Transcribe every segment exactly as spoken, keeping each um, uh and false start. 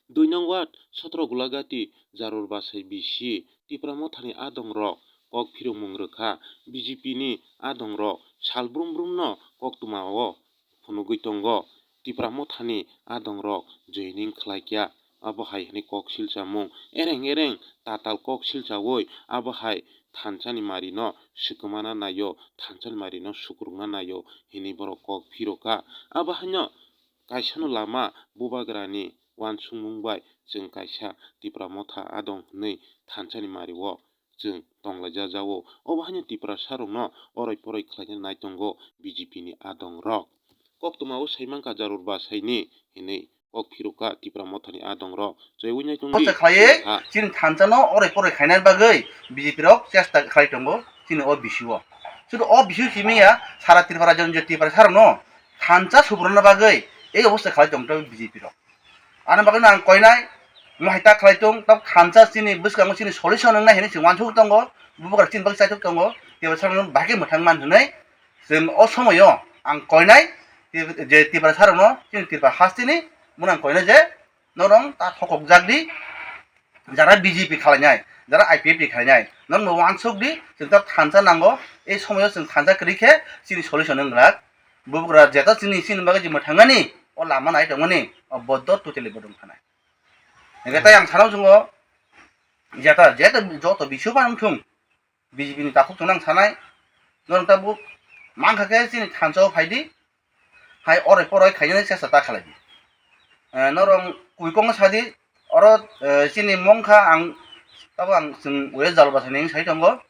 Dui nong ward, Sotro Gulagati, Jarur Basai B C, Tipra Mothani adongrok kok phirokmung rwkha, B J P ni adongrok sal brum brumno koktwmao phunugwi tongo. Tipra Mothani adongrok joining khlaikha, abo hai hwnwi kok silchamung. Ereng ereng tatal kok silchaui abo hai thansani marino swkmana naio, thansani marino sukrukna naio hwnwi borok kok phirokha. Abo haino kaisano lama bubagrani uansukmung bai chwng kaisa Tipra Motha adong hwnwi thansani mario chwng tonglaijajao. Obo haino Tiprasarokno oroi poroi khlaina nai tongo B J P ni adongrok. Koktwmao saimankha Jarur Basaini hwnwi kok phirokha Tipra Mothani adongrok. Chaiwi nai tongdi. Posta khlaiwi ha. Chini thansano oroi poroi khainani bagwi B J P rok chesta khlai tongo chini o B C o. Sudu o B C o simi ya sara Tripura rajyoni je Tiprasarokno thansa subruna bagwi ei obosta khlai tongthogo B J P rok. Ani bagwi no ang koinai, mo hai ta khlai tong, tab thansa chini bwskango chini solution wngnai hinwi chwng uansuk tongo, bubagra chini bagwi chaithok tongo, Tiprasarokno bahai khe mwthang man hinwi chwng o somoio ang koinai, Tip-, je Tiprasarokno chini Tripura hasteni, bono ang koinai je norok ta thokokjak di, jara B J P khlainai, jara I P F T khlainai, norokno uansuk di, chwng tab thansa nango, ei somoio chwng thansa kwrwi khe chini solution wngwlak. Bubagra jeta chini, chini bagwi je mwthangani, o lama nai tongmani, o bodo totally bodong thanai. Hingke tai ang sana chungo, jeta, jeta joto B C o phano wngthung, B J P ni takhuk tongna ang sanai, norok tabuk mankha khe chini thansa o phaidi, hai oroi poroi khainani chesta ta khlaidi. Eh, norok kuikong sadi, oro, eh, chini mongkha ang, tabuk ang chwng West Jalbasani sai tongo.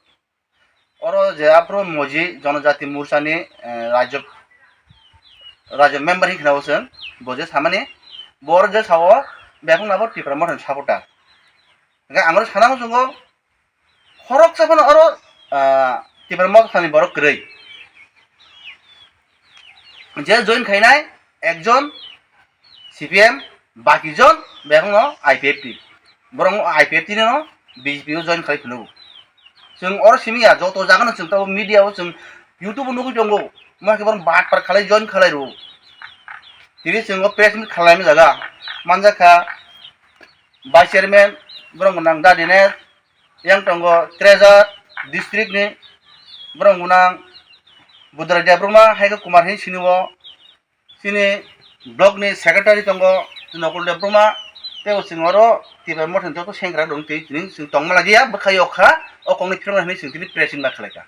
Oro je aphuru Moji Jonojati Morchani, eh, Rajya, Rajya member hinkhna bo chwng, bo je samani, bo oro je sao, bebak nabo Tipra Mothani supporter. Hingke ang oro sana muchungo, khoroksa phano oro, ah, Tipra Mothani borok kwrwi. Je join khainai, ekjon, C P M, baki jon bebakno I P F T. Borok I P F T no B J P o join khlai phunukgo. Chwng oro simi ya, joto jagano chwng tabuk media o chwng YouTube o nugwi tongo. Mo hai khe borok batpar khlai join khlai rwo. Tini chwng o press meet khlaima jaga manjakha vice chairman borok nang da Dinesh, yang tongo treasurer district ni borok nang Budra Debbarma hai khe Kumar hin sini o. Chini block ni secretary tongo Nokul Debbarma, tei bo chwng oro Tipra Mothani joto sengkrak rok twi tini chwng tongma lagiya, bwkha yok kha, o kokni phirokna hinwi chwng tini pressing ma khlai kha.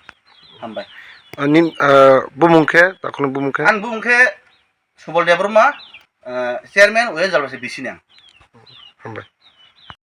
Hambai. Ani, ah, bumung khe, takhwlwng bumung khe? Ani bumung khe Subal Debbarma, ah, chairman West Jalbasi B C ni ang. Hambai.